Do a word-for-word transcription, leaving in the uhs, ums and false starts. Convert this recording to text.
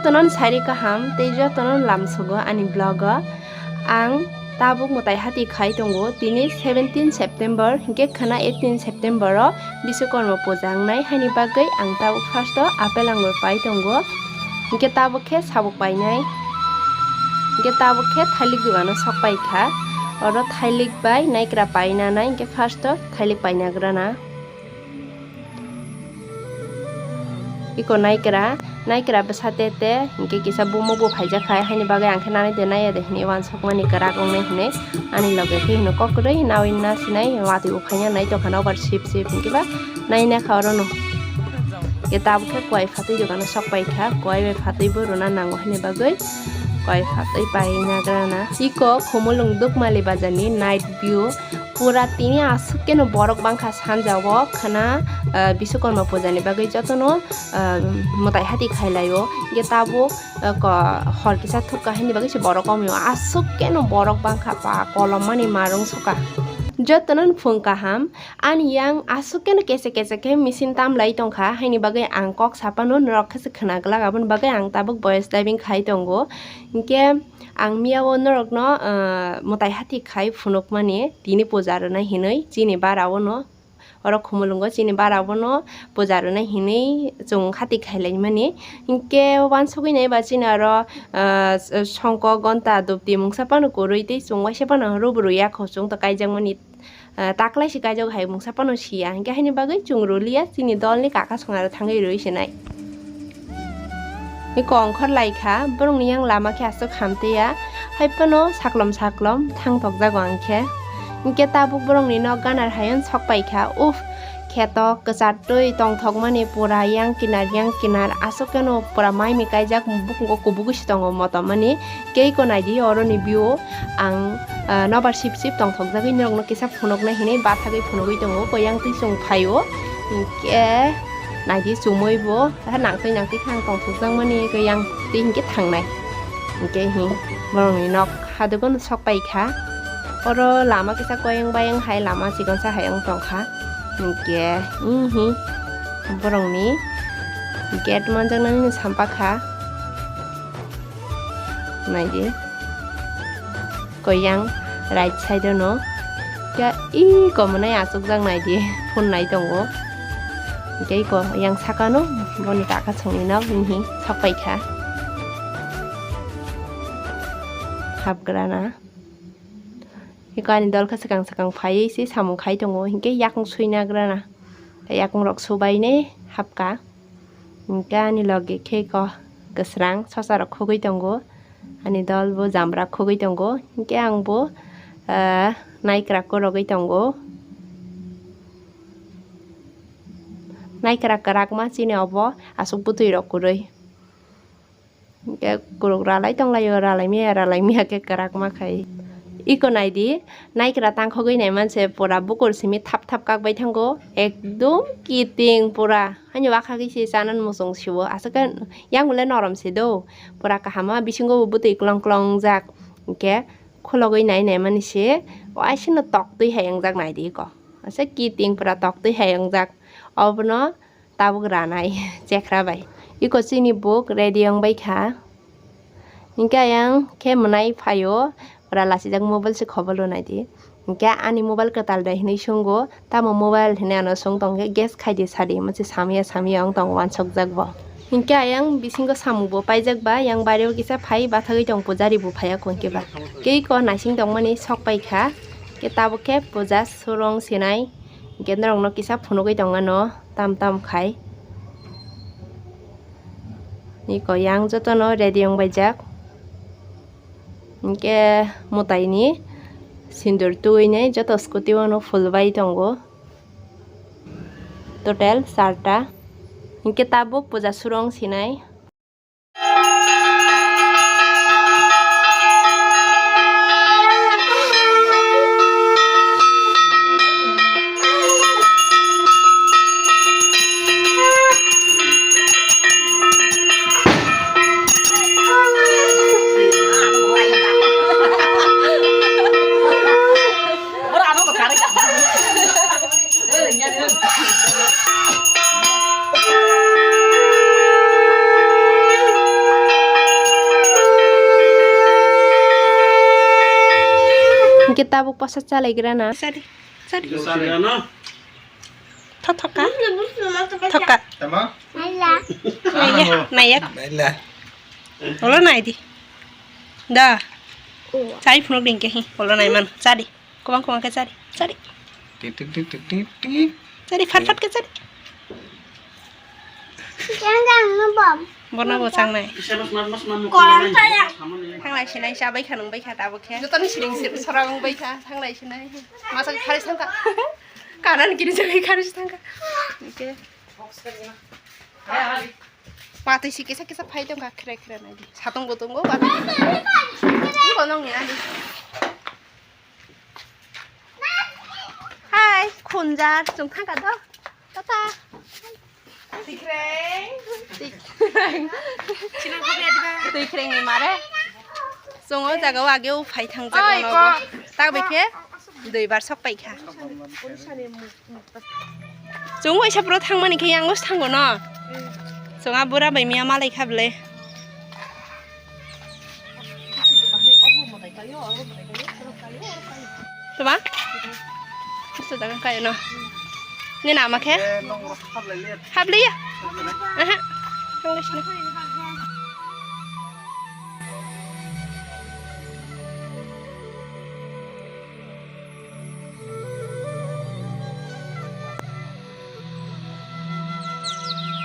Jotono sari kaham tei jotono lamsogo ani vlog o. Ang tabuk mwtai hati khai tongo, tini seventeen September, hinkhe khwna eighteen September o Biswakarma puja wngnai, haini bagwi ang tabuk first o apple angur pai tongo, hinkhe tabuk khe sabuk painai, hinkhe tabuk khe thailik dogano sok pai kha, oro thailik bai naikra painanai, hinkhe first o thailik painagrana. Iko naikra, naikra bwsa te te, hinkhe kisa bumo bo phaijak khai, haini bagwi ang khe nanai de naiya de hinwi uansukmani kwrak wngnai hinwi ani loge khe hino kok kwrwi nawi nasinai watwi bo phaina nai tongkha nobar sip sip hinkhe ba naina kha orono. Hinkhe tabuk khe kuai phatwi dogano sok pai kha, kuai bai phatwi bo rwna nango hinwi bagwi kuai phatwi painagrana. Iko Khumulwng Dukmali bazarni night view. Pura tini aswk keno borok bangkha sanja o khwna, ah, Biswakarma puja ni bagwi jotono, ah, mwtai hati khai laio. Hinkhe tabuk, ah, ko-, hor kisa thukha hini bagwi se borok omio aswk keno borok bangkha pa kolom mani marung soka. Jotono phung kaham ani yang aswk keno kese kese khe machine tam lai tongkha, haini bagwi ang kok sapano norok khe se khwna glak, aboni bagwi ang tabuk voice diving khai tongo. Hinkhe ang miyao norokno, ah, mwtai hati khai phunukmani tini puja rwna hinwi chini bara o no, oro Khumulwngo chini bara o no puja rwna hinwi chwng hati khai laimani. Hinkhe uansugwi naiba chini oro, ah, songkok, gonta, dopti mungsa phano kwrwi tei chwng waisa phano rubru yakho chwng to kaijakmani. Ah, taklai se kaijak hai mungsa phano siya, hinkhe haini bagwi chwng rwliya, chini dolni kaka songaro thangwi rwi se nai. Iko ongkhor lai kha, borokni yang lama khe aswk hamtwi ya, hai phano saklom saklom thang tokjago ang khe. Hinkhe tabuk borokni nok ganar hai sok pai kha, uff, kheto kwchar twi tongthokmani pura yang kinar yang kinar aswk keno pura mai mi kaijak, bukungo kubugwi se tongo motom mani. Kei ko naidi oroni view ang, ah, nobar sip sip tongthokjagwi norokno kisa phunukna hinwi bathagwi phunugwi tongo, koi yang twi chwng phaio, hinkhe naidi chumui bo nangtwi nangtwi thang tongthokjakmani, koi yang twi hinkhe thangnai, hinkhe hi borokni nok hadugo no sok pai kha. Oro lama kisa koyeng bayeng hai lama chikonsa hai wng tongkha, hinkhe hi borokni gate manjaknani sampa kha. Naidi. Koyang right side o no. Khe iko mwnai achukjak naidi. Phone nai tongo. Hinkhe iko yang saka no boni kaka songni no bini sok pai kha. Hapgrana. Iko ani dol khe swkang swkang phaiwi se samung khai tongo. Hinkhe yakung suina grana. Tei yakung rok subai ne hapka. Hinkhe ani logi khe ko kwsrang sosa rok khugwi tongo. Ani dol bo jambra khugwi tongo. Hinkhe ang bo, ah, naikra kwrwgwi tongo. Naikra kwrakma chini obo aswk bwtwi rok kwrwi. Hinkhe kwrwk ralai tonglaio, ralai maya, ralai maya khe kwrakma khai. Iko naidi, naikra tangkhogwi naimanse pura bukur simi thap thap kakbai thango, ekdom kiting pura. Haino wakhagwi se chanani muchung sio, aswk khe yang bole norom se do, pura kaham o bisingo bo bwtwi klong klong jak, hinkhe khulogwi nai naimani se, waisano toktwi hai wngjak naidi iko. Aswk kiting pura toktwi hai wngjak, obono tabuk ranai chekra bai. Iko chini buk ready wng bai kha. Hinkhe ayang khe mwnai phaio, pura lachijak mobile se khobolo naidi. Hinkhe ani mobile kwtal de hinwi sungo, tamo mobile hinwi ano sung tongkhe guess khaidi sadi, mase samya samya wng tongo wansukjak bo. Hinkhe ayang bisingo samung bo paijak ba, yang bario kisa phai bathagwi tong pujari bo phaiya kon khe ba. Kei ko naising tongmani sok pai kha, khe tabuk khe puja surung sinai, hinkhe norokno kisa phunugwi tong ano. Tam tam khai. Iko yang jotono ready wng baijak. Hinkhe mwtaini sindur twiwi nai joto scooty o no phul bai tongo. Total charta. Hinkhe tabuk puja surung sinai. Tabuk pasa chalaigrana. Sadi, sadi. Thok thok ka? Thok ka? Tama? Naiya, naiya. Naila. Olo nai di. Da. Chai phunuk ding ke hi. Olo nai man. Chadi. Kubang kubang ke chadi. Chadi. Tik, tik, tik, tik, tik, tik. Chadi, phat phat ke chadi. Jangan ngebom. Bono bo changnai. Koran saya. Thanglai sinai sa bai kha nung bai kha tabuk khe. Jotoni siring sir sora wng bai kha thanglai sinai. Masa kharis thangkha. Kanan kini jagwi kharis thangkha. Oke. Matwi si kisa kisa phai tongkha khere khere nai di. Satong bo tongo ba. Ni bono ngi ani. Hai, khunjar, chwng thangkha do. Tata. Tikreng. Tik-, Tikreng ni mare. Chwng o jaga o age o phai thang jaga o nogo. Tak bai khe dui bar sok pai kha. Chwng waisa bro thangmani khe yang os thango no. Chwng a bura bai miya malai kha bwle. Tuma? Kustu dagang kayo no. Ni nama khe? Habliya. Aha. Tunggu sini.